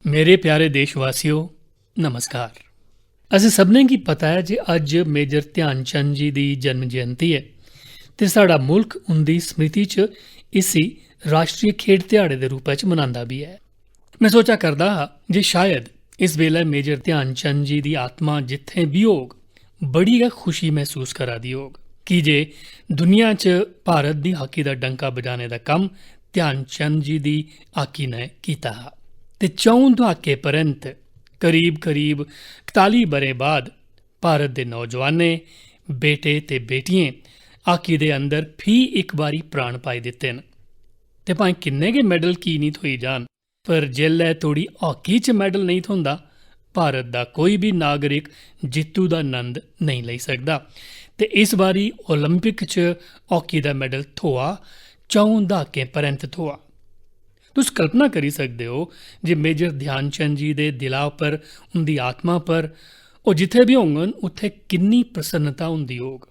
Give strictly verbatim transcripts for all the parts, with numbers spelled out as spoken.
मेरे प्यारे देशवासियो, नमस्कार। असें सभनें गी पता ऐ जे अज्ज मेजर ध्यानचंद जी दी जन्म जयंती ऐ ते साढ़ा मुल्ख उं'दी स्मृति च इसी राश्ट्री खेढ ध्याड़े दे रूपै च मनांदा बी ऐ। में सोचा करदा हा जे शायद इस बेल्लै मेजर ध्यानचंद जी दी आत्मा जित्थें बी होग, बड़ी गै खुशी मसूस करा दी होग, की जे दुनिया च भारत दी हाकी दा डंका बजाने दा कम्म ध्यानचंद जी दी हाकी ने कीता हा। ते च'ऊं द्हाके परैंत, करीब-करीब कताली ब'रें बाद, भारत दे नौजवानें, बेटे ते बेटियें हाकी दे अंदर फ्ही इक बारी प्राण पाई दित्ते न। ते भाएं किन्ने गै मैडल की निं थ्होई जान, पर जेल्लै तोड़ी हाकी च मैडल नेईं थ्होंदा, भारत दा कोई बी नागरिक जित्तू दा नंद नेईं लेई सकदा। ते इस बारी ओलंपिक च हाकी दा मैडल थ्होआ, च'ऊं द्हाकें परैंत थ्होआ। तुस कल्पना करी सकदे ओ जे मेजर ध्यानचंद जी दे दिला पर, उं'दी आत्मा पर, ओह् जित्थै बी होङन, उत्थै किन्नी प्रसन्नता होंदी होग।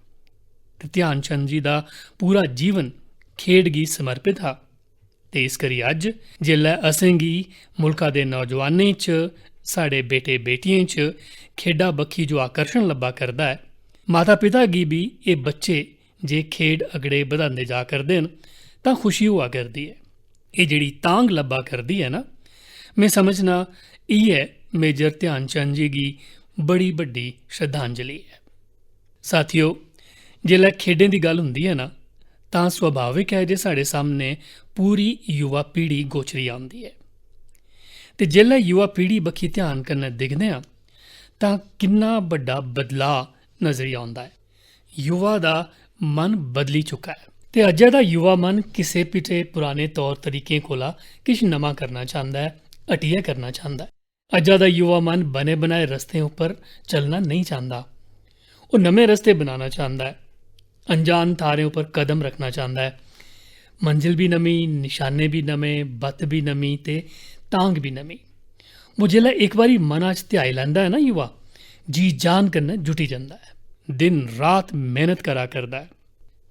ते ध्यानचंद जी दा पूरा जीवन खेढ गी समर्पित हा। ते इस करी अज्ज, जेल्लै असेंगी मुल्का दे नौजवानें च, साढ़े बेटे-बेटियें च खेढा बक्खी जो आकर्षण लब्भा करदा ऐ, माता-पिता गी बी एह् बच्चे जे खेढ अगड़े बधांदे जा करदे न, तां खुशी होआ करदी ऐ। एह् जेह्ड़ी तांघ लब्भा करदी ऐ ना, में समझना इ'यै मेजर ध्यानचंद जी गी बड़ी बड्डी श्रद्धांजलि ऐ। साथियो, जेल्लै खेढें दी गल्ल होंदी ऐ ना, तां स्वाभाविक ऐ जे साढ़े सामने पूरी युवा पीढ़ी गोचरी औंदी ऐ। ते जेल्लै युवा पीढ़ी बक्खी ध्यान कन्नै दिखदे आं, तां किन्ना बड्डा बदलाऽ नजरी औंदा ऐ। युवा दा मन बदली चुका ऐ ते अज्जै दा युवा मन किसे पिटे पुराने तौर तरीकें कोला किश नमां करना चांह्दा ऐ, हटियै करना चांह्दा ऐ। अज्जा दा युवा मन बने बनाए रस्तें उप्पर चलना नेईं चांह्दा। ओह् नमें रस्ते बनाना चांह्दा ऐ, अनजान थाह्रें उप्पर कदम रखना चांह्दा ऐ। मंजल बी नमीं, निशाने बी नमें, बत्त बी नमीं ते तांघ बी नमीं। ओह् जिसलै इक बारी मना च ध्याई लैंदा ऐ ना युवा, जी जान कन्नै जुटी जंदा ऐ, दिन रात मेहनत करा करदा ऐ।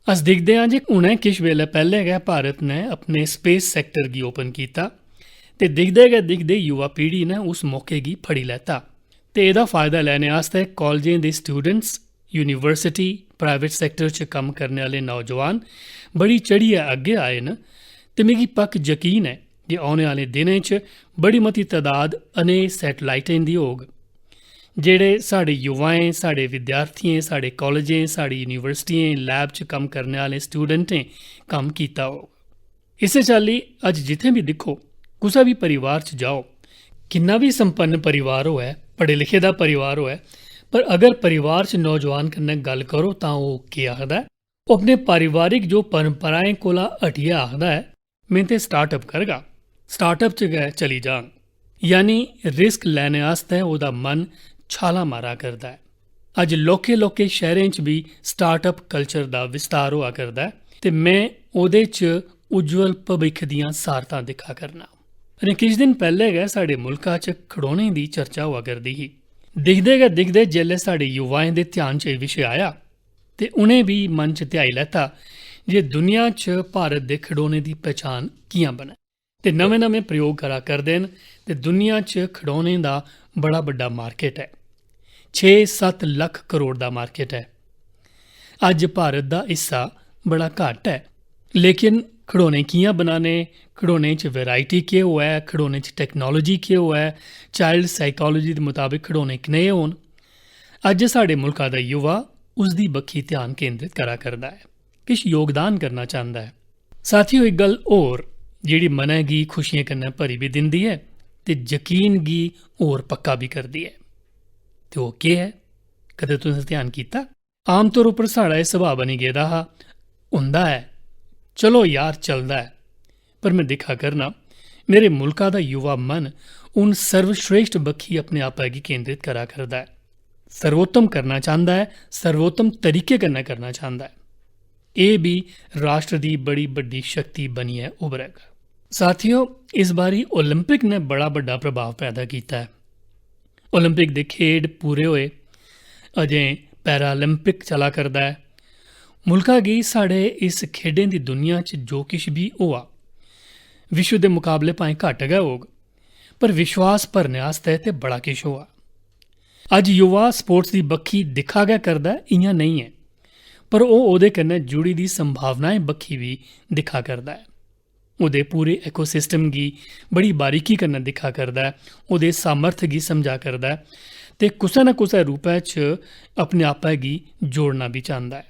अस दिखदे आं जे हुनै किश बेल्लै पैह्लें गै भारत ने अपने स्पेस सैक्टर गी ओपन कीता ते दिखदे गै दिखदे युवा पीढ़ी ने उस मौके गी फड़ी लैता ते एह्दा फायदा लैने आस्तै कालजें दे स्टूडेंट्स, यूनिवर्सिटी, प्राइवेट सैक्टर च कम्म करने आह्ले नौजवान बड़ी चढ़ियै अग्गें आए न ते मिगी पक्क यकीन ऐ जे औने आह्ले दिनें च बड़ी मती तदाद अनेक सैटेलाइटें दी होग, जेह्ड़े साढ़े युवाएं, साढ़े विद्यार्थियें, साढ़े कालजें, साढ़ी यूनिवर्सिटियें, लैब च कम्म करने आह्ले स्टूडेंटें कम्म कीता होग। इस्सै चाल्ली अज्ज जित्थें बी दिक्खो, कुसै बी परिवार च जाओ, किन्ना बी संपन्न परिवार होऐ, पढ़े लिखे दा परिवार होऐ, पर अगर परिवार च नौजवान कन्नै गल्ल करो तां ओह् केह् आखदा ऐ? ओह् अपने पारिवारिक जो परंपराएं कोला हटियै आखदा ऐ, "में ते स्टार्टअप करगा, स्टार्टअप च गै चली जाङ।" यानी रिस्क लैने आस्तै ओह्दा मन छालां मारा करदा ऐ। अज्ज लौह्के-लौह्के शैह्रें च बी स्टार्टअप कल्चर दा विस्तार होआ करदा ऐ ते में ओह्दे च उज्जवल भविक्ख दियां सारतां दिक्खा करना। अजें किश दिन पैह्लें गै साढ़े मुल्का च खड़ौनें दी चर्चा होआ करदी ही। दिखदे गै दिखदे जेल्लै साढ़े युवाएं दे ध्यान च एह् विशे आया ते उ'नें बी मन च ध्याई लैता जे दुनिया च भारत दे खड़ौनें दी पहचान कि'यां बनै। ते नमें-नमें प्रयोग करा करदे न ते दुनिया च खड़ौनें दा बड़ा बड्डा मार्केट ऐ। छे सत्त लक्ख करोड़ दा मार्केट ऐ। अज्ज भारत दा हिस्सा बड़ा घट्ट ऐ, लेकिन खड़ौने कि'यां बनाने, खड़ौने च वैरायटी केह् होऐ, खड़ौने च टैक्नोलॉजी केह् होऐ, चाइल्ड साइकोलॉजी दे मताबक खड़ौने कनेह् होन, अज्ज साढ़े मुल्का दा युवा उसदी बक्खी ध्यान केंद्रित करा करदा ऐ, किश योगदान करना चांह्दा ऐ। साथियो, इक गल्ल होर जेह्ड़ी मनै गी खुशियें कन्नै भरी बी दिंदी ऐ ते यकीन गी होर पक्का बी करदी ऐ, ते ओह् केह् ऐ? कदें तुसें ध्यान कीता? आमतौर उप्पर साढ़ा एह् सुभाऽ बनी गेदा हा, होंदा ऐ, "चलो यार, चलदा ऐ।" पर में दिक्खा करना, मेरे मुल्का दा युवा मन हून सर्वश्रेष्ठ बक्खी अपने आपै गी केंद्रित करा करदा ऐ, सर्वोत्तम करना चांह्दा ऐ, सर्वोत्तम तरीके कन्नै करना चांह्दा ऐ। एह् बी राष्ट्र दी बड़ी बड्डी शक्ति बनियै उभरग। साथियो, इस बारी ओलंपिक ने बड़ा बड्डा प्रभाव पैदा कीता ऐ। ओलंपिक दे खेढ पूरे होए, अजें पैरालिंपिक चला करदा ऐ। मुल्का गी साढ़े इस खेढें दी दुनिया च जो किश बी होआ, विश्व दे मकाबले भाएं घट्ट गै होग, पर विश्वास भरने आस्तै ते बड़ा किश होआ। अज्ज युवा स्पोर्ट्स दी बक्खी दिक्खा गै करदा ऐ, इ'यां नेईं ऐ, पर ओह् ओह्दे कन्नै जुड़ी दी संभावनाएं बक्खी बी दिक्खा करदा ऐ। ओह्दे पूरे इकोसिस्टम गी बड़ी बारीकी कन्नै दिक्खा करदा ऐ, ओह्दे सामर्थ्य गी समझा करदा ऐ ते कुसै ना कुसै रूपै च अपने आपै गी जोड़ना बी चांह्दा ऐ।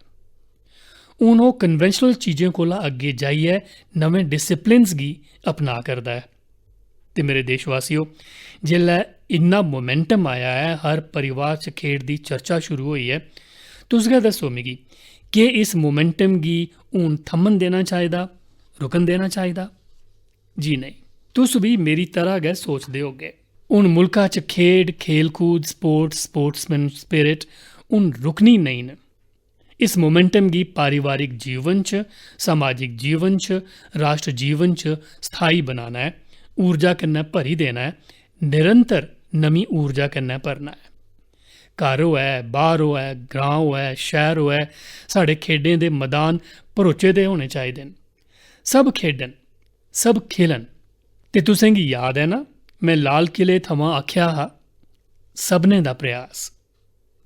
हून ओह् कन्वेंशनल चीजें कोला अग्गें जाइयै नमें डिसिप्लिन्स गी अपना करदा ऐ। ते मेरे देशवासियो, जेल्लै इन्ना मोमेंटम आया ऐ, हर परिवार च खेढ दी चर्चा शुरू होई ऐ, तुस गै दस्सो मिगी, केह् इस मोमेंटम गी हून थम्मन देना चाहिदा, रुकन देना चाहिदा? जी नेईं, तुस बी मेरी तरह गै सोचदे होगे। हून मुल्का च खेढ, खेलकूद, स्पोर्ट्स, स्पोर्ट्समैन स्पिरिट हून रुकनी नेईं न। इस मोमेंटम गी पारिवारिक जीवन च, समाजिक जीवन च, राष्ट्र जीवन च स्थाई बनाना ऐ, ऊर्जा कन्नै भरी देना ऐ, निरंतर नमीं ऊर्जा कन्नै भरना ऐ। घर होऐ, बाह्र होऐ, ग्रां होऐ, शैह्र होऐ, साढ़े खेढें दे मदान भरोचे दे होने चाहिदे न। सब खेढन, सब खेलन। ते तुसें गी याद ऐ ना, में लाल किले थमां आखेआ हा, सभनें दा प्रयास।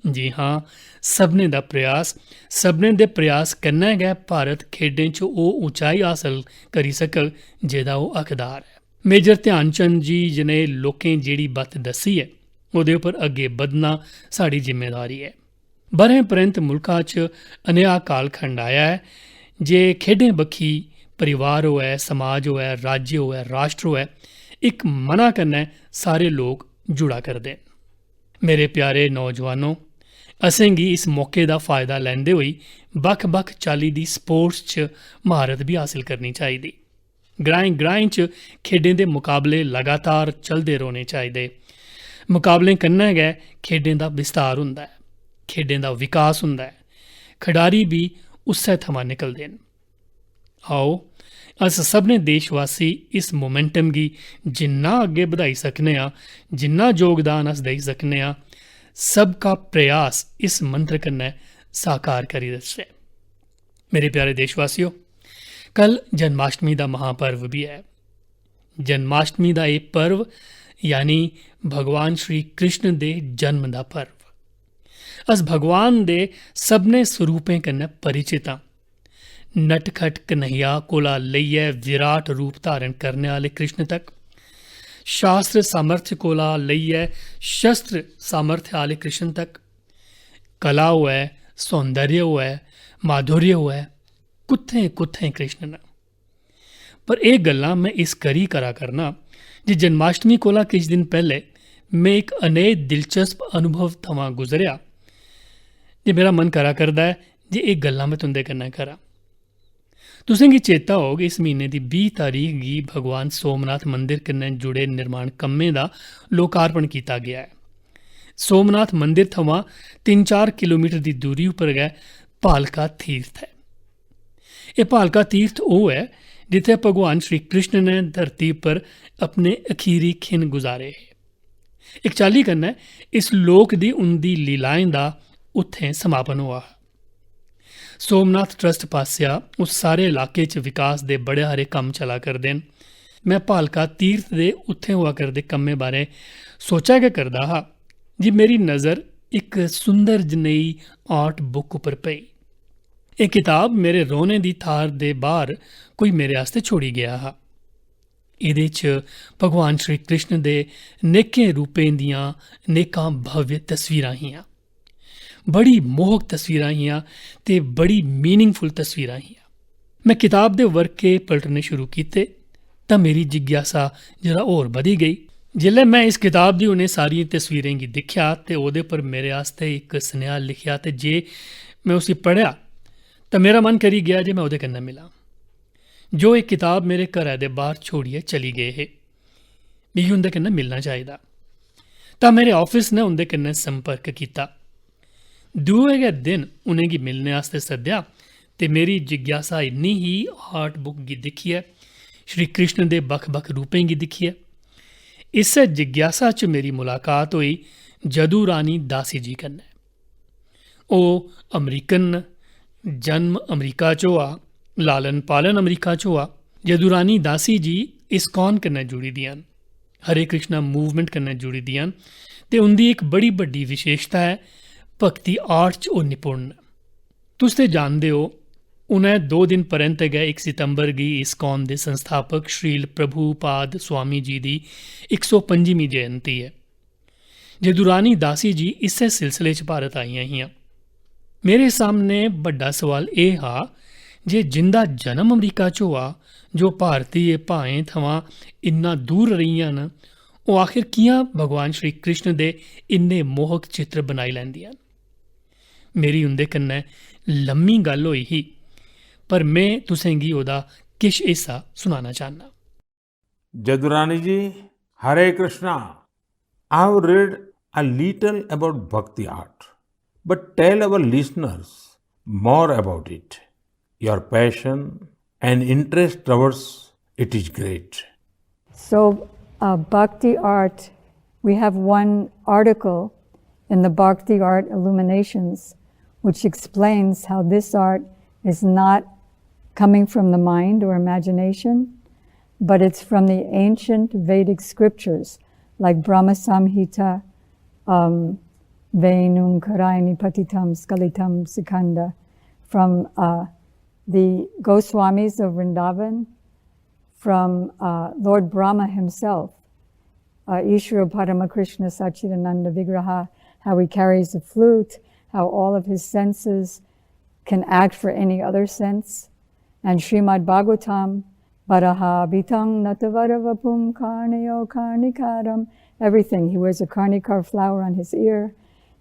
जी हां, सभनें दा प्रयास। सभनें दे प्रयास कन्नै गै भारत खेढें च ओह् उचाई हासल करी सकग जेह्दा ओह् हकदार ऐ। मेजर ध्यानचंद जी जनेह् लोकें जेह्ड़ी बत्त दस्सी ऐ, ओह्दे उप्पर अग्गें बधना साढ़ी जिम्मेदारी ऐ। ब'रें परैंत मुल्का च अनेहा कालखंड आया ऐ जे खेढें बक्खी परिवार होऐ, समाज होऐ, राज्य होऐ, राष्ट्र होऐ, इक मना कन्नै सारे लोक जुड़ा करदे न। मेरे प्यारे नौजवानो, असेंगी इस मौके दा फायदा लैंदे होई बक्ख-बक्ख चाल्ली दी स्पोर्ट्स च म्हारत बी हासल करनी चाहिदी। ग्राएं-ग्राएं च खेढें दे मकाबले लगातार चलदे रौह्ने चाहिदे। मकाबलें कन्नै गै खेढें दा विस्तार होंदा ऐ, खेढें दा विकास होंदा ऐ। खडारी बी उस्सै थमां निकलदे न। आओ, अस सभनें देशवासी इस मोमेंटम गी जिन्ना अग्गें बधाई सकने आं, जिन्ना योगदान अस देई सकने आं, सबका प्रयास इस मंत्र कन्नै साकार करी दसचै। मेरे प्यारे देशवासियो, कल जन्माष्टमी दा महापर्व बी ऐ। जन्माष्टमी दा एह् पर्व, यानी भगवान श्री कृष्ण दे जन्म दा पर्व। अस भगवान दे सभनें स्वरूपें कन्नै परिचित आं। नटखट कन्हैया कोला लेइयै विराट रूप धारण करने आह्ले कृष्ण तक, शास्त्र सामर्थ्य कोला लेइयै शस्त्र सामर्थ्य आह्ले कृष्ण तक, कला होऐ, सौंदर्य होऐ, माधुर्य होऐ, कुत्थें-कुत्थें कृष्ण न। पर एह् गल्लां में इस करी करा करना जे जन्माष्टमी कोला किश दिन पैह्ले में इक अनेक दिलचस्प अनुभव थमां गुजरेआ जे मेरा मन करा करदा ऐ जे एह् गल्लां में तुं'दे कन्नै करां। तुसें गी चेता होग, इस म्हीने दी बीह् तरीक गी भगवान सोमनाथ मंदिर कन्नै जुड़े निर्माण कम्में दा लोकार्पण कीता गेआ ऐ। सोमनाथ मंदिर थमां तिन्न चार किलोमीटर दी दूरी उप्पर गै भालका तीर्थ ऐ। एह् भालका तीर्थ ओह् ऐ जित्थै भगवान श्री कृष्ण ने धरती उप्पर अपने अखीरी खिन गुजारे हे। इक चाल्ली कन्नै इस लोक दी उं'दी लीलाएं दा उत्थें समापन होआ हा। सोमनाथ ट्रस्ट पासेआ उस सारे इलाके च विकास दे बड़े हारे कम्म चला करदे न। में भालका तीर्थ दे उत्थें होआ करदे कम्में बारै सोचा गै करदा हा जे मेरी नजर इक सुंदर जनेही आर्ट बुक उप्पर पेई। एह् कताब मेरे रौह्ने दी थाह्र दे बाह्र कोई मेरे आस्तै छोड़ी गेआ हा। एह्दे च भगवान श्री कृष्ण दे नेकें रूपें दियां नेकां भव्य तस्वीरां हियां। बड़ी मोहक तस्वीरां हियां ते बड़ी मीनिंगफुल तस्वीरां हियां। में कताब दे वर्के पलटने शुरू कीते तां मेरी जिज्ञासा जरा होर बधी गेई। जिसलै में इस कताब दी उ'नें सारियें तस्वीरें गी दिक्खेआ ते ओह्दे पर मेरे आस्तै इक सनेहा लिखेआ ते जे में उसी पढ़ेआ तां मेरा मन करी गेआ जे में ओह्दे कन्नै मिलां। जो एह् कताब मेरे घरै दे बाह्र छोड़ियै चली गे हे, मिगी उं'दे कन्नै मिलना चाहिदा। तां मेरे आफिस ने उं'दे कन्नै संपर्क कीता। दूए गै दिन उ'नेंगी मिलने आस्तै सद्देआ ते मेरी जिज्ञासा इन्नी ही आर्ट बुक गी दिक्खियै, श्री कृष्ण दे बक्ख-बक्ख रूपें गी दिक्खियै। इस्सै जिज्ञासा च मेरी मुलाकात होई जदू रानी दासी जी कन्नै। ओह् अमरीकन न, जन्म अमरीका च होआ, लालन पालन अमरीका च होआ। जदुरानी दासी जी इस्कॉन कन्नै जुड़ी दियां न। हरे कृष्णा मूवमेंट कन्नै जुड़ी दियां न ते उं'दी इक बड़ी बड्डी विशेशता ऐ, भक्ति आर्ट च ओह् निपुण न। तुस ते जानदे ओ, उ'नें दो दिन परैंत गै इक सितंबर गी इस्कॉन दे संस्थापक श्रील प्रभुपाद स्वामी जी दी इक सौ पंजीमीं जयंती ऐ। जदुरानी दासी जी इस्सै सिलसिले च भारत आइयां हियां। मेरे सामने बड्डा सवाल एह् हा जे जिंदा जन्म अमरीका च होआ, जो भारतीय भाएं थमां इन्ना दूर रेहियां न, ओह् आखिर कि'यां भगवान श्री कृष्ण दे इन्ने मोहक चित्र बनाई लैंदियां न? मेरी उं'दे कन्नै लम्मी गल्ल होई ही, पर में तुसें गी ओह्दा किश हिस्सा सुनाना चाह्न्नां। जदुरानी जी, हरे Krishna. I have read a little about bhakti art, but tell our listeners more about it. Your passion and interest towards it is great. So, uh, bhakti art, we have one article in the bhakti art Illuminations, which explains how this art is not coming from the mind or imagination, but it's from the ancient Vedic scriptures like Brahma Samhita, um, Venum Karaini Patitam Skalitam Sikanda, from uh, the Goswamis of Vrindavan, from uh, Lord Brahma himself, uh, Ishvara Paramakrishna Sachidananda Vigraha, how he carries a flute, how all of his senses can act for any other sense. And Srimad Bhagavatam, Baraha Bitang Natavara Vapum Karnayo Karnikaram, everything. He wears a karnikar flower on his ear.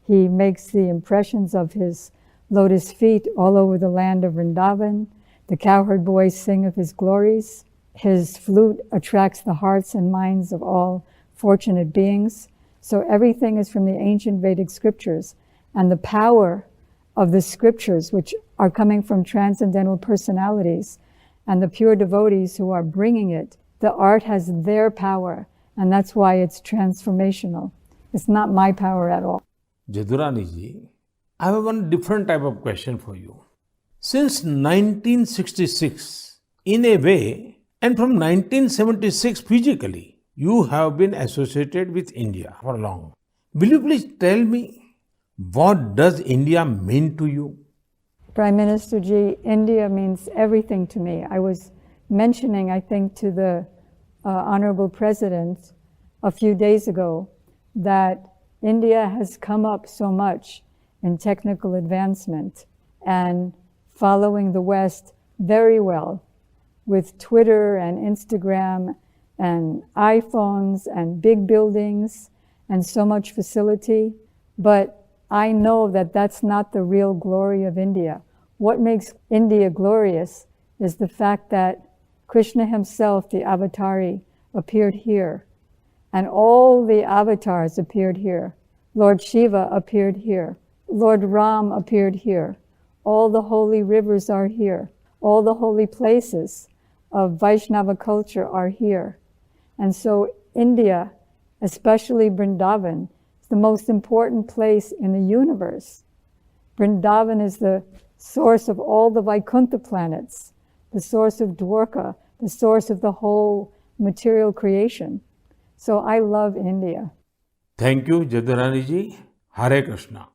He makes the impressions of his lotus feet all over the land of Vrindavan. The cowherd boys sing of his glories. His flute attracts the hearts and minds of all fortunate beings. So everything is from the ancient Vedic scriptures. And the power of the scriptures, which are coming from transcendental personalities, and the pure devotees who are bringing it, the art has their power. And that's why it's transformational. It's not my power at all. Jadurani ji, I have one different type of question for you. Since nineteen sixty-six, in a way, and from nineteen seventy-six physically, you have been associated with India for long. Will you please tell me, what does India mean to you? Prime Minister Ji, India means everything to me. I was mentioning, I think, to the uh, Honorable President a few days ago that India has come up so much in technical advancement and following the West very well with Twitter and Instagram and iPhones and big buildings and so much facility. But I know that that's not the real glory of India. What makes India glorious is the fact that Krishna himself, the Avatari, appeared here, and all the avatars appeared here. Lord Shiva appeared here. Lord Ram appeared here. All the holy rivers are here. All the holy places of Vaishnava culture are here. And so, India, especially Brindavan, is the most important place in the universe. Brindavan is the source of all the Vaikuntha planets, the source of Dwarka, the source of the whole material creation. So I love India. Thank you, Jadurani ji. Hare Krishna.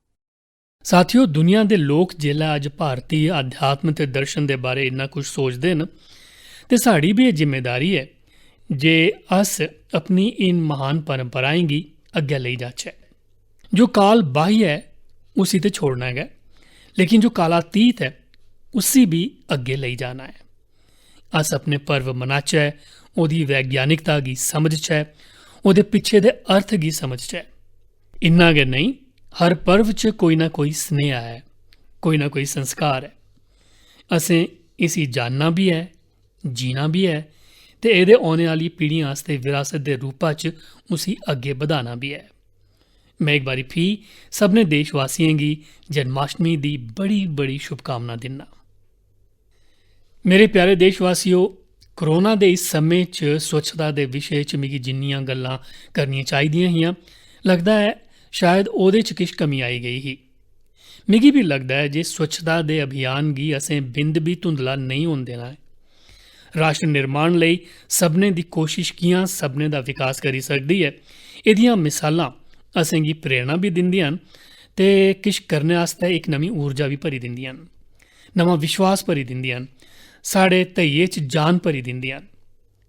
साथियो, दुनिया दे लोक जेल्लै अज्ज भारती अध्यात्म ते दर्शन दे बारे इन्ना कुछ सोचदे न, ते साढ़ी बी एह् जिम्मेदारी ऐ जे अस अपनी इन महान परंपराएं गी अग्गें लेई जाचै। जो काल बाह्य ऐ, उसी ते छोड़ना गै, लेकिन जो कालातीत ऐ, उसी बी अग्गें लेई जाना ऐ। अस अपने पर्व मनाचै, ओह्दी वैज्ञानिकता गी समझचै, ओह्दे पिच्छे दे अर्थ गी समझचै। इन्ना गै नेईं, हर पर्व च कोई ना कोई सनेहा ऐ, कोई ना कोई संस्कार ऐ। असें इसी जानना बी ऐ, जीना बी ऐ ते एह्दे औने आह्ली पीढ़ियें आस्तै विरासत दे रूपा च उसी अग्गें बधाना बी ऐ। में इक बारी फ्ही सभनें देशवासियें गी जन्माष्टमी दी बड़ी-बड़ी शुभकामना दिन्ना। मेरे प्यारे देशवासियो, कोरोना दे इस समें च स्वच्छता दे विशे च मिगी जिन्नियां गल्लां करनियां चाहिदियां हियां, लगदा ऐ शायद ओह्दे च किश कमी आई गेई ही। मिगी बी लगदा ऐ जे स्वच्छता दे अभियान गी असें बिंद बी धुंधला नेईं होन देना ऐ। राष्ट्र निर्माण लेई सभनें दी कोशिश कि'यां सभनें दा विकास करी सकदी ऐ, एह्दियां मिसालां असेंगी प्रेरणा बी दिंदियां न ते किश करने आस्तै इक नमीं ऊर्जा बी भरी दिंदियां न, नमां विश्वास भरी दिंदियां न, साढ़े धैइये च जान भरी दिंदियां न।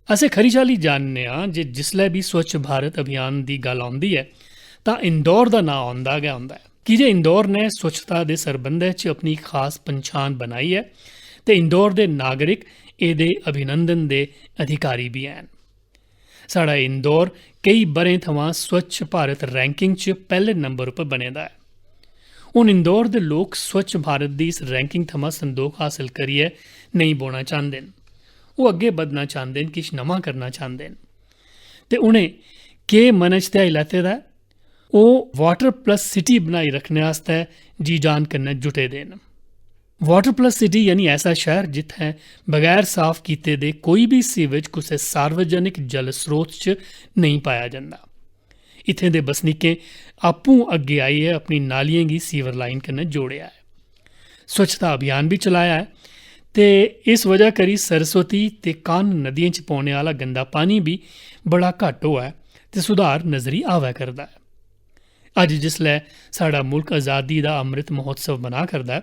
असें खरी चाल्ली जानने आं जे जिसलै बी स्वच्छ भारत अभियान दी गल्ल औंदी ऐ, तां इंदौर दा नांऽ औंदा गै औंदा ऐ, की जे इंदौर ने स्वच्छता दे सरबंधै च अपनी खास पंछान बनाई ऐ ते इंदौर दे नागरिक एह्दे अभिनंदन दे अधिकारी बी हैन। साढ़ा इंदौर केई ब'रें थमां स्वच्छ भारत रैंकिंग च पैह्ले नंबर उप्पर बने दा ऐ। हून इंदौर दे लोक स्वच्छ भारत दी इस रैंकिंग थमां संदोख हासल करियै नेईं बौह्ना चांह्दे न। ओह् अग्गें बधना चांह्दे न, किश नमां करना चांह्दे न। ते उ'नें केह् मनै च ध्याई लैते दा ऐ? ओह् वाटर प्लस सिटी बनाई रक्खने आस्तै जी जान कन्नै जुटे दे न। वाटर प्लस सिटी यानी ऐसा शैह्र जित्थै बगैर साफ कीते दे कोई बी सीवेज कुसै सार्वजनिक जल स्रोत च नेईं पाया जंदा। इत्थें दे बसनीकें आपूं अग्गें आइयै अपनी नालियें गी सीवर लाइन कन्नै जोड़ेआ ऐ। स्वच्छता अभियान बी चलाया ऐ ते इस वजह करी सरस्वती ते कान नदियें च पौने आह्ला गंदा पानी बी बड़ा घट्ट होआ ऐ ते सुधार नजरी आवै करदा ऐ। अज्ज जिसलै साढ़ा मुल्क आजादी दा अमृत महोत्सव मना करदा ऐ,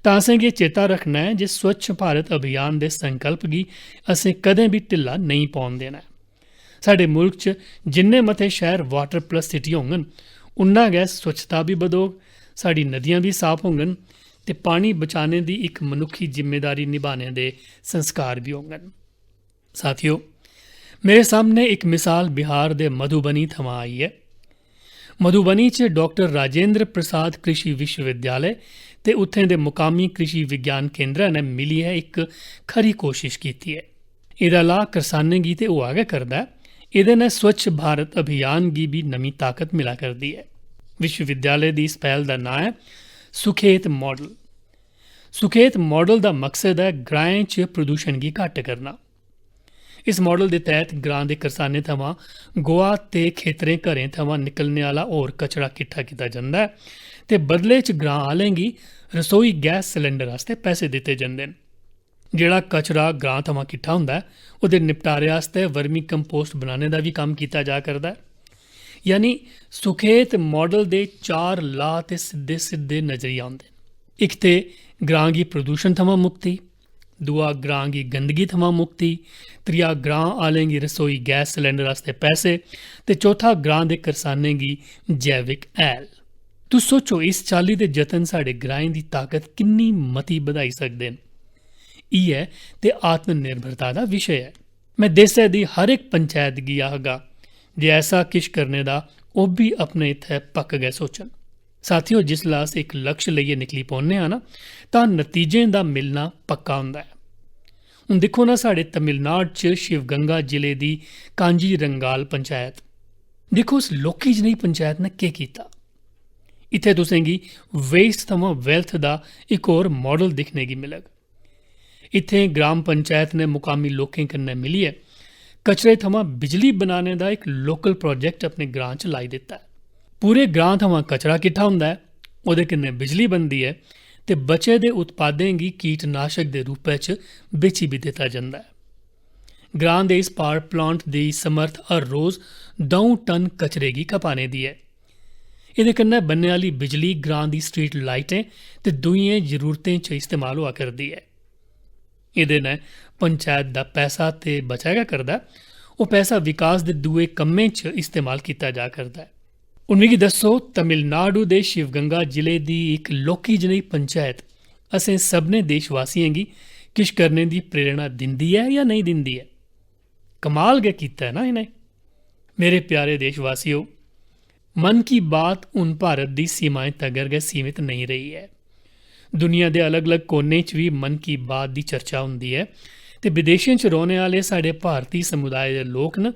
तां असेंगी चेता रखना ऐ जे स्वच्छ भारत अभियान दे संकल्प गी असें कदें बी ढिल्ला नेईं पौन देना ऐ। साढ़े मुल्क च जिन्ने मते शैह्र वाटर प्लस सिटी होङन, उन्ना गै स्वच्छता बी बधोग, साढ़ी नदियां बी साफ होङन ते पानी बचाने दी इक मनुक्खी जिम्मेदारी निभाने दे संस्कार बी होङन। साथियो, मेरे सामने इक मिसाल बिहार दे मधुबनी थमां आई ऐ। मधुबनी च डाक्टर राजेंद्र प्रसाद कृषि विश्वविद्यालय ते उत्थें दे मुकामी कृषि विज्ञान केंद्र ने मिलियै इक खरी कोशिश कीती ऐ। एह्दा लाह् करसानें गी ते होआ गै करदा ऐ, एह्दे नै स्वच्छ भारत अभियान गी बी नमीं ताकत मिला करदी ऐ। विश्वविद्यालय दी इस पैह्ल दा नांऽ ऐ सुखेत मॉडल। सुखेत मॉडल दा मकसद ऐ ग्राएं च प्रदूषण गी घट्ट करना। इस मॉडल दे तैह्त ग्रां दे करसानें थमां गोहा ते खेतरें घरें थमां निकलने आह्ला होर कचरा किट्ठा कीता जंदा ऐ ते बदले च ग्रां आह्लें गी रसोई गैस सिलेंडर आस्तै पैसे दित्ते जंदे न। जेह्ड़ा कचरा ग्रां थमां किट्ठा होंदा ऐ, ओह्दे निपटारे आस्तै वर्मी कंपोस्ट बनाने दा बी कम्म कीता जा करदा ऐ। यानी सुखेत मॉडल दे चार लाह् ते सिद्धे सिद्धे नजरी औंदे न। इक ते ग्रां गी प्रदूषण थमां मुक्ति, दूआ ग्रां गी गंदगी थमां मुक्ति, त्रीया ग्रां आह्लें गी रसोई गैस सिलेंडर आस्तै पैसे ते चौथा ग्रां दे करसानें गी जैविक हैल। तुस सोचो, इस चाल्ली दे जतन साढ़े ग्राएं दी ताकत किन्नी मती बधाई सकदे न। इ'यै ते आत्मनिर्भरता दा विशे ऐ। में देसै दी हर इक पंचैत गी आखगा जे ऐसा किश करने दा ओह् बी अपने इत्थै पक्क गै सोचन। साथियो, जिसलै अस इक लक्ष्य लेइयै निकली पौन्ने आं ना, तां नतीजें दा मिलना पक्का होंदा ऐ। हून दिक्खो ना, साढ़े तमिलनाड च शिवगंगा जिले दी कांजीरंगाल पंचैत। दिक्खो, उस लौह्की जनेही पंचैत ने केह् कीता। इत्थै तुसें गी वेस्ट थमां वेल्थ दा इक होर मॉडल दिक्खने गी मिलग। इत्थें ग्राम पंचैत ने मुकामी लोकें कन्नै मिलियै कचरे थमां बिजली बनाने दा इक लोकल प्रोजेक्ट अपने ग्रां च लाई दित्ता ऐ। पूरे ग्रां थमां कचरा किट्ठा होंदा ऐ, ओह्दे कन्नै बिजली बनदी ऐ ते बचे दे उत्पादें गी कीटनाशक दे रूपै च बेची बी दित्ता जंदा ऐ। ग्रां दे इस पावर प्लांट दी समर्थ हर रोज द'ऊं टन कचरे गी खपाने दी ऐ। एह्दे कन्नै बनने आह्ली बिजली ग्रां दी स्ट्रीट लाइटें ते दूइयें जरूरतें च इस्तेमाल होआ करदी ऐ। एह्दे नै पंचैत दा पैसा ते बचा गै करदा ऐ, ओह् पैसा विकास दे दूए कम्में च इस्तेमाल कीता जा करदा ऐ। हून मिगी दस्सो, तमिलनाडु दे शिवगंगा जिले दी इक लौह्की जनेही पंचैत असें सभनें देशवासियें गी किश करने दी प्रेरणा दिंदी ऐ जां नेईं दिंदी ऐ? कमाल गै कीता ऐ ना इ'नें। मेरे प्यारे देशवासियो, मन की बात हून भारत दी सीमाएं तगर गै सीमित नेईं रेही ऐ। दुनिया दे अलग-अलग कोनें च बी मन की बात दी चर्चा होंदी ऐ ते विदेशें च रौह्ने आह्ले साढ़े भारती समुदाय दे लोक न,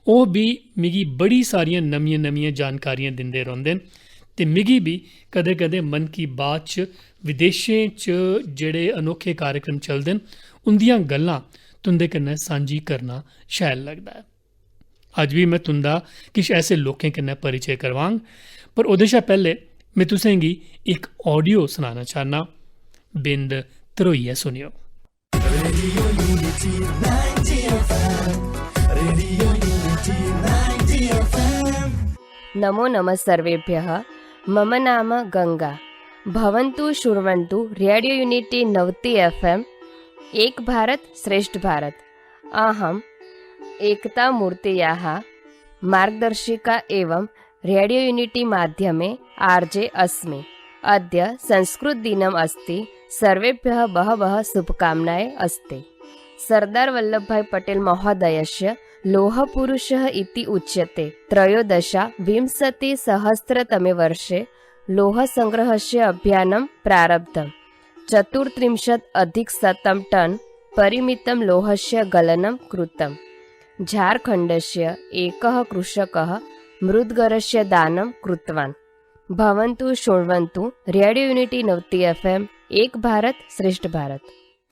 ओह् बी मिगी बड़ी सारियां नमियां-नमियां जानकारियां दिंदे रौंह्दे न ते मिगी बी कदें-कदें मन की बात च विदेशें च जेह्ड़े अनोखे कार्यक्रम चलदे न, उं'दियां गल्लां तुं'दे कन्नै सांझी करना शैल लगदा ऐ। अज्ज बी में तुं'दा किश ऐसे लोकें कन्नै परिचय करवांग, पर ओह्दे शा पैह्ले में तुसें गी इक audio सनाना चाह्न्नां। बिंद ध्रोइयै सुनेओ। ninety F M, Radio Unity ninety F M. नमो नमः सर्वेभ्यः। मम नाम गंगा। भवन्तु शृण्वन्तु रेडियो यूनिटी नवति एफ् एम्, एक भारत श्रेष्ठ भारत। अहम् एकता मूर्तेयाः मार्गदर्शिका एवं रेडियो यूनिटी माध्यमे आर्जे अस्मि। अद्य संस्कृत दिनम् अस्ति। सर्वेभ्यः बहवः शुभकामनाः अस्ति। सरदार वल्लभभाई पटेल महोदयस्य लोहपुरुषः इति उच्यते। त्रयोदशाविंशतिसहस्रतमे वर्षे लोहसङ्ग्रहस्य अभियानं प्रारब्धम्। चतुस्त्रिंशत् अधिक शतं टन परिमितं लोहस्य गलनं कृतम्। झारखण्डस्य एकः कृषकः मुद्गरस्य दानं कृतवान्। भवन्तु शृण्वन्तु रेडियो यूनिटी नवति एफ् एम्, एक भारत श्रेष्ठ Bharat.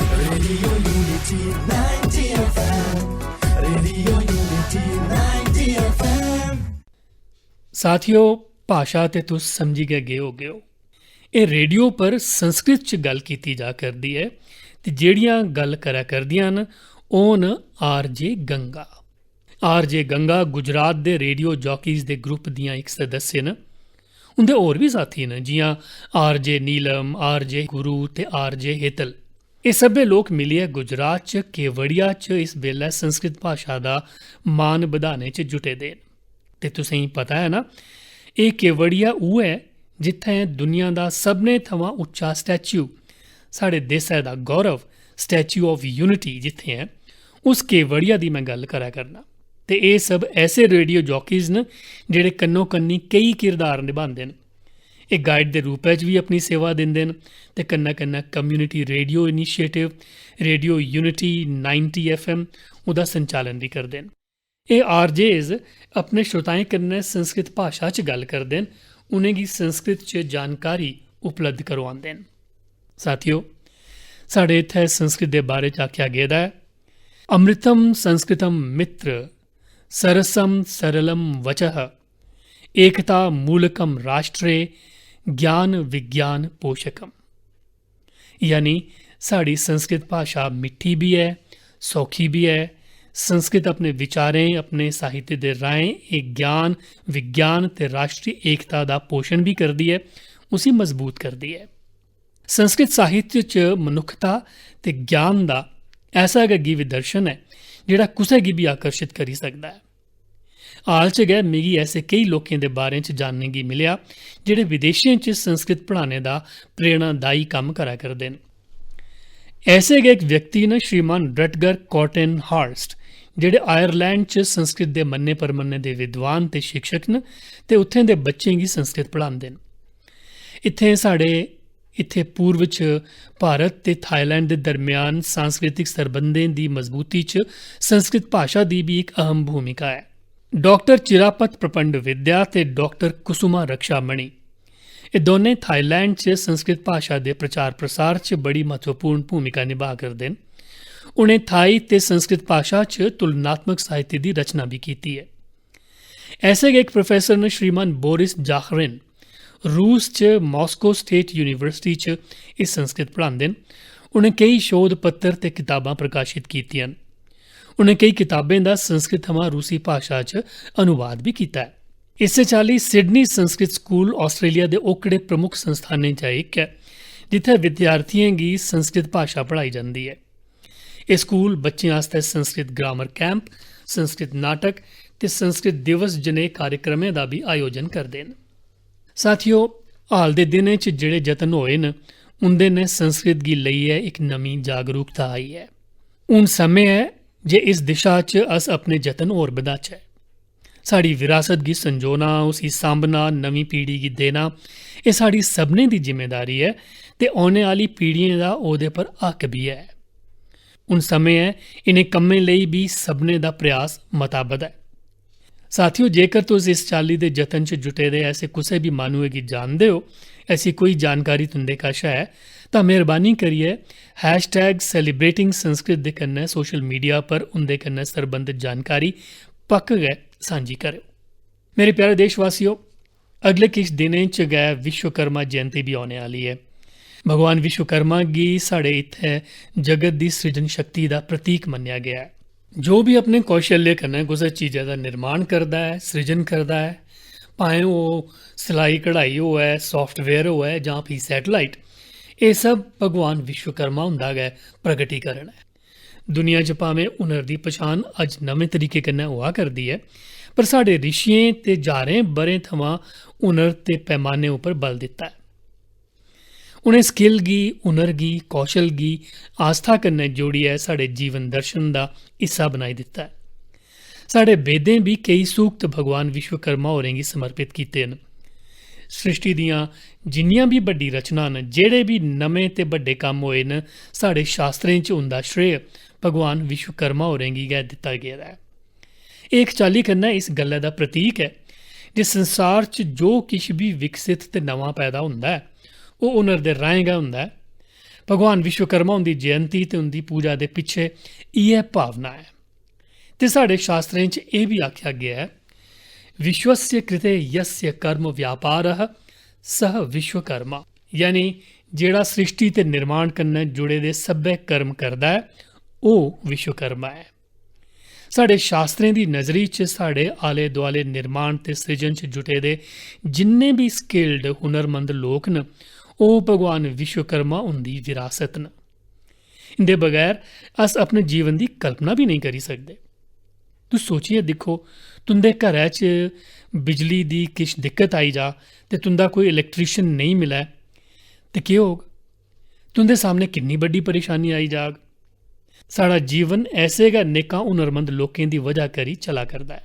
Radio Unity ninety F M, Radio Unity ninety F M. साथियो, भाशा ते तुस समझी गै गे होगे ओ। एह् रेडियो पर संस्कृत च गल्ल कीती जा करदी ऐ ते जेह्ड़ियां गल्ल करै करदियां न, ओह् न R J Ganga. R J Ganga Gujarat दे रेडियो जॉकीज दे ग्रुप दियां इक सदस्य न। उं'दे होर बी साथी न, जि'यां R J Neelam, R J Guru ते आर जे हेतल। एह् सब्भै लोक मिलियै गुजरात च केवड़िया च इस बेल्लै संस्कृत भाशा दा मान बधाने च जुटे दे न। ते तुसें गी पता ऐ ना, एह् केवड़िया उ'ऐ ऐ जित्थें दुनिया दा सभनें थमां उच्चा स्टैच्यू, साढ़े देसै दा गौरव, स्टैच्यू ऑफ यूनिटी जित्थें ऐ, उस केवड़िया दी में गल्ल करा करना। ते एह् सब ऐसे रेडियो जॉकीज न जेह्ड़े कन्नो कन्नी केई किरदार नभांदे न। एह् गाइड दे रूपै च बी अपनी सेवा दिंदे न ते कन्नै कन्नै community radio initiative radio unity ninety F M, ओह्दा संचालन बी करदे न। एह् आर जेज अपने श्रोताएं कन्नै संस्कृत भाशा च गल्ल करदे न, उ'नेंगी संस्कृत च जानकारी उपलब्ध करोआंदे न। साथियो, साढ़े इत्थै संस्कृत दे बारे च आखेआ गेदा ऐ, "अमृतम संस्कृतम मित्र, सरसम सरलम वचः, एकता मूलकम राष्ट्रे, ज्ञान विज्ञान पोषकम।" यानी, साढ़ी संस्कृत भाशा मिट्ठी बी ऐ, सौखी बी ऐ। संस्कृत अपने विचारें, अपने साहित्य दे राहें एह् ज्ञान, विज्ञान ते राष्ट्री एकता दा पोशन बी करदी ऐ, उसी मजबूत करदी ऐ। संस्कृत साहित्य च मनुक्खता ते ज्ञान दा ऐसा गै गिव दर्शन ऐ जेह्ड़ा कुसै गी बी आकर्शित करी सकदा ऐ। हाल च गै मिगी ऐसे केई लोकें दे बारे च जानने गी मिलेआ जेह्ड़े विदेशें च संस्कृत पढ़ाने दा प्रेरणादायी कम्म करा करदे न। ऐसे गै इक व्यक्ति न श्रीमान रटगर कॉटन हार्स्ट, जेह्ड़े आयरलैंड च संस्कृत दे मन्ने परमन्ने दे विद्वान ते शिक्षक न ते उत्थें दे बच्चें गी संस्कृत पढ़ांदे न। इत्थें साढ़े इत्थें पूर्व च भारत ते थाईलैंड दे दरम्यान सांस्कृतिक सरबंधें दी मजबूती च संस्कृत भाशा दी बी इक अहम भूमिका ऐ। डाक्टर चिरापत प्रपंड विद्या ते डाक्टर कुसुमा रक्षामणि, एह् दौनें थाईलैंड च संस्कृत भाशा दे प्रचार प्रसार च बड़ी म्हत्तवपूर्ण भूमिका निभा करदे न। उ'नें थाई ते संस्कृत भाशा च तुलनात्मक साहित्य दी रचना बी कीती ऐ। ऐसे गै इक प्रोफेसर न श्रीमान बोरिस जाखरिन। रूस च मास्को स्टेट यूनिवर्सिटी च एह् संस्कृत पढ़ांदे न। उ'नें केई शोध पत्र ते कताबां प्रकाशित कीतियां न। उ'नें केई कताबें दा संस्कृत थमां रूसी भाशा च अनुवाद बी कीता ऐ। इस्सै चाल्ली सिडनी संस्कृत स्कूल आस्ट्रेलिया दे ओकड़े प्रमुख संस्थानें चा इक ऐ जित्थै विद्यार्थियें गी संस्कृत भाशा पढ़ाई जंदी ऐ। एह् स्कूल बच्चें आस्तै संस्कृत ग्रामर कैंप, संस्कृत नाटक ते संस्कृत दिवस जनेह् कार्यक्रमें दा बी आयोजन करदे न। साथियो, हाल दे दिनें च जेह्ड़े जतन होए न, उं'दे नै संस्कृत गी लेइयै इक नमीं जागरूकता आई ऐ। हून समें ऐ जे इस दिशा च अस अपने जतन होर बधाचै। साढ़ी विरासत गी संजोना, उसी सांभना, नमीं पीढ़ी गी देना, एह् साढ़ी सभनें दी जिम्मेदारी ऐ ते औने आह्ली पीढ़ियें दा ओह्दे पर हक बी ऐ। हून समें ऐ इ'नें कम्में लेई बी सभनें दा प्रयास मता बधै। साथियो, जेकर तुस इस चाल्ली दे जतन च जुटे दे ऐसे कुसै बी माह्नुए गी जानदे ओ, ऐसी कोई जानकारी तुं'दे कश ऐ, तां मेहरबानी करियै हैश टैग सैलीब्रेटिंग संस्कृत दे कन्नै सोशल मीडिया पर उं'दे कन्नै सरबंधत जानकारी पक्क गै सांझी करेओ। मेरे प्यारे देशवासियो, अगले किश दिनें च गै विश्वकर्मा जयंती बी औने आह्ली ऐ। भगवान विश्वकर्मा गी साढ़े इत्थै जगत दी सृजन शक्ति दा प्रतीक मन्नेआ गेआ ऐ। जो बी अपने कौशल्य कन्नै कुसै चीजै दा निर्माण करदा ऐ, सृजन करदा ऐ, भाएं ओह् सलाई कढ़ाई होऐ, सॉफ्टवेयर होऐ जां फ्ही सैटेलाइट, एह् सब भगवान विश्वकर्मा हुंदा गै प्रगटीकरण ऐ। दुनिया च भामें हुनर दी पछान अज्ज नमें तरीके कन्नै होआ करदी ऐ, पर साढ़े ऋषियें ते ज्हारें ब'रें थमां हुनर ते पैमाने उप्पर बल दित्ता ऐ। उ'नें स्किल गी, हुनर गी, कौशल गी आस्था कन्नै जोड़ियै साढ़े जीवन दर्शन दा हिस्सा बनाई दित्ता ऐ। साढ़े वेदें बी केई सूक्त भगवान विश्वकर्मा होरें गी समर्पित कीते न। सृष्टि दियां जिन्नियां बी बड्डी रचनां न, जेह्ड़े बी नमें ते बड्डे कम्म होए न, साढ़े शास्त्रें च उं'दा श्रेय भगवान विश्वकर्मा होरें गी गै दित्ता गेदा ऐ। एह् इक चाल्ली कन्नै इस गल्लै दा प्रतीक ऐ जे संसार च जो किश बी विकसित ते नमां पैदा होंदा ऐ, ओह् हुनर दे राहें गै होंदा ऐ। भगवान विश्वकर्मा हुंदी जयंती ते उं'दी पूजा दे पिच्छे इ'यै भावना ऐ। ते साढ़े शास्त्रें च एह् बी आखेआ गेआ ऐ, "विश्वस्य कृते यस्य कर्म व्यापारः सः विश्वकर्मा", यानी जेह्ड़ा सृष्टि ते निर्माण कन्नै जुड़े दे सब्भै कर्म करदा ऐ, ओह् विश्वकर्मा ऐ। साढ़े शास्त्रें दी नजरी च साढ़े आले दुआले निर्माण ते सृजन च जुटे दे जिन्ने बी स्किल्ड, हुनरमंद लोक न, ओह् भगवान विश्वकर्मा हुंदी विरासत न। इं'दे बगैर अस अपने जीवन दी कल्पना बी नेईं करी सकदे। तुस सोचियै दिक्खो, तुं'दे घरै च बिजली दी किश दिक्कत आई जा ते तुं'दा कोई इलैक्ट्रीशियन नेईं मिलै, ते केह् होग? तुं'दे सामनै किन्नी बड्डी परेशानी आई जाग। साढ़ा जीवन ऐसे गै नेकां हुनरमंद लोकें दी वजह करी चला करदा ऐ।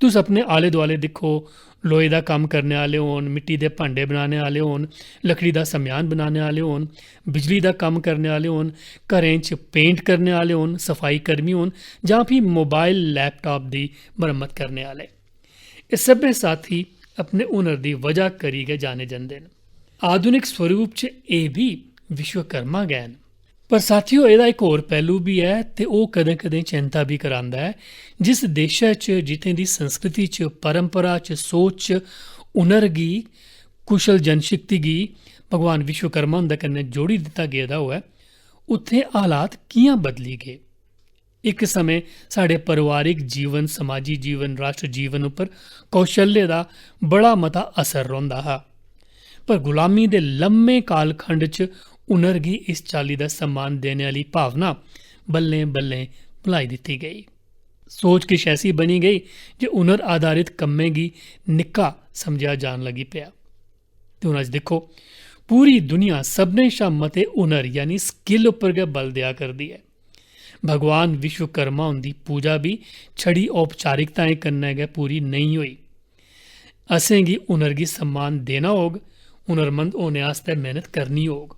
तुस अपने आले दुआले दिक्खो, लोहे दा कम्म करने आह्ले होन, मिट्टी दे भांडे बनाने आह्ले होन, लकड़ी दा सम्यान बनाने आह्ले होन, बिजली दा कम्म करने आह्ले होन, घरें च पेंट करने आह्ले होन, सफाई कर्मी होन, जां फ्ही मोबाइल, लैपटाप दी मरम्मत करने आह्ले, एह् सब्भै साथी अपने हुनर दी वजह करी गै जाने जंदे न। आधुनिक स्वरूप च एह् बी विश्वकर्मा गै न। पर साथियो, एह्दा इक होर पैह्लू बी ऐ ते ओह् कदें-कदें चिंता बी करांदा ऐ। जिस देशै च, जित्थें दी संस्कृति च, परंपरा च, सोच च हुनर गी, कुशल जनशक्ति गी भगवान विश्वकर्मा हुंदे कन्नै जोड़ी दित्ता गेदा होऐ, उत्थें हालात कि'यां बदली गे? इक समें साढ़े परोआरिक जीवन, समाजी जीवन, राश्ट्र जीवन उप्पर कौशल्य दा बड़ा मता असर रौंह्दा हा, पर गुलामी दे लम्मे कालखंड च हुनर गी इस चाल्ली दा सम्मान देने आह्ली भावना बल्लें-बल्लें भुलाई दित्ती गेई। सोच किश ऐसी बनी गेई जे हुनर आधारित कम्में गी निक्का समझेआ जान लगी पेआ। ते हून अज्ज दिक्खो, पूरी दुनिया सभनें शा मते हुनर यानी स्किल उप्पर गै बल देआ करदी ऐ। भगवान विश्वकर्मा हुंदी पूजा बी छड़ी औपचारिकताएं कन्नै गै पूरी नेईं होई। असें गी हुनर गी सम्मान देना होग, हुनरमंद होने आस्तै मेह्नत करनी होग।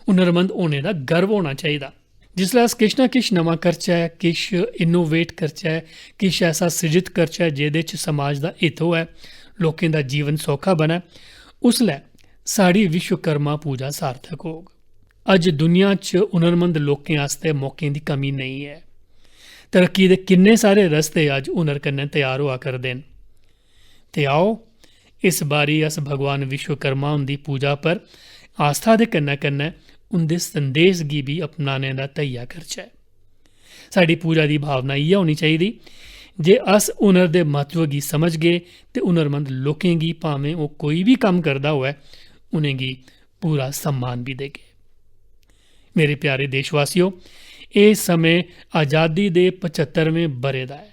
हुनरमंद होने दा गर्व होना चाहिदा। जिसलै अस किश ना किश नमां करचै, किश इनोवेट करचै, किश ऐसा सृजित करचै जेह्दे च समाज दा हित होऐ, लोकें दा जीवन सौखा बनै, उसलै साढ़ी विश्वकर्मा पूजा सार्थक होग। अज्ज दुनिया च हुनरमंद लोकें आस्तै मौकें दी कमी नेईं ऐ। तरक्की दे किन्ने सारे रस्ते अज्ज हुनर कन्नै त्यार होआ करदे न। ते आओ, इस बारी अस भगवान विश्वकर्मा हुंदी पूजा पर आस्था दे कन्नै-कन्नै उं'दे संदेश गी बी अपनाने दा धैया करचै। साढ़ी पूजा दी भावना इ'यै होनी चाहिदी जे अस हुनर दे म्हत्तव गी समझगे ते हुनरमंद लोकें गी, भामें ओह् कोई बी कम्म करदा होऐ, उ'नेंगी पूरा सम्मान बी देगे। मेरे प्यारे देशवासियो, एह् समें आजादी दे पचत्तरमें ब'रे दा ऐ।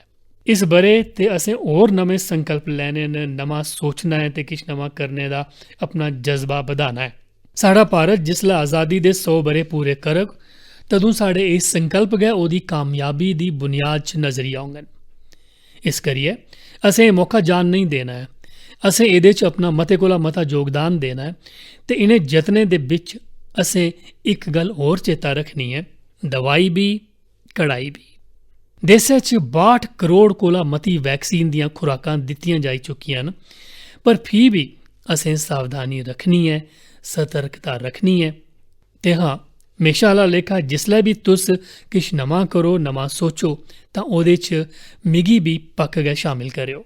इस ब'रे ते असें होर नमें संकल्प लैने न, नमां सोचना ऐ ते किश नमां करने दा अपना जज्बा बधाना ऐ। साढ़ा भारत जिसलै आजादी दे सौ ब'रे पूरे करग, तदूं साढ़े इस संकल्प गै ओह्दी कामयाबी दी बुनियाद च नजरी औङन। इस करियै असें एह् मौका जान नेईं देना ऐ। असें एह्दे च अपना मते कोला मता योगदान देना ऐ ते इ'नें जतनें दे बिच असें इक गल्ल होर चेता रक्खनी ऐ, दवाई बी, कड़ाई बी। देसै च बाह्ठ करोड़ कोला मती वैक्सीन दियां खुराकां दित्तियां जाई चुकियां न, पर फ्ही बी असें सावधानी रक्खनी ऐ, सतर्कता रक्खनी ऐ। ते हां, म्हेशां आह्ला लेखा जिसलै बी तुस किश नमां करो, नमां सोचो, तां ओह्दे च मिगी बी पक्क गै शामिल करेओ।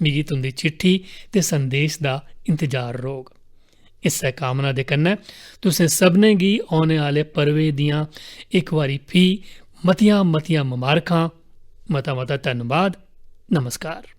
मिगी तुं'दी चिट्ठी ते संदेश दा इंतजार रौह्ग। इस्सै कामना दे कन्नै तुसें सभनें गी औने आह्ले पर्वें दियां इक बारी फ्ही मतियां मतियां ममारखां। मता मता धन्नबाद। नमस्कार।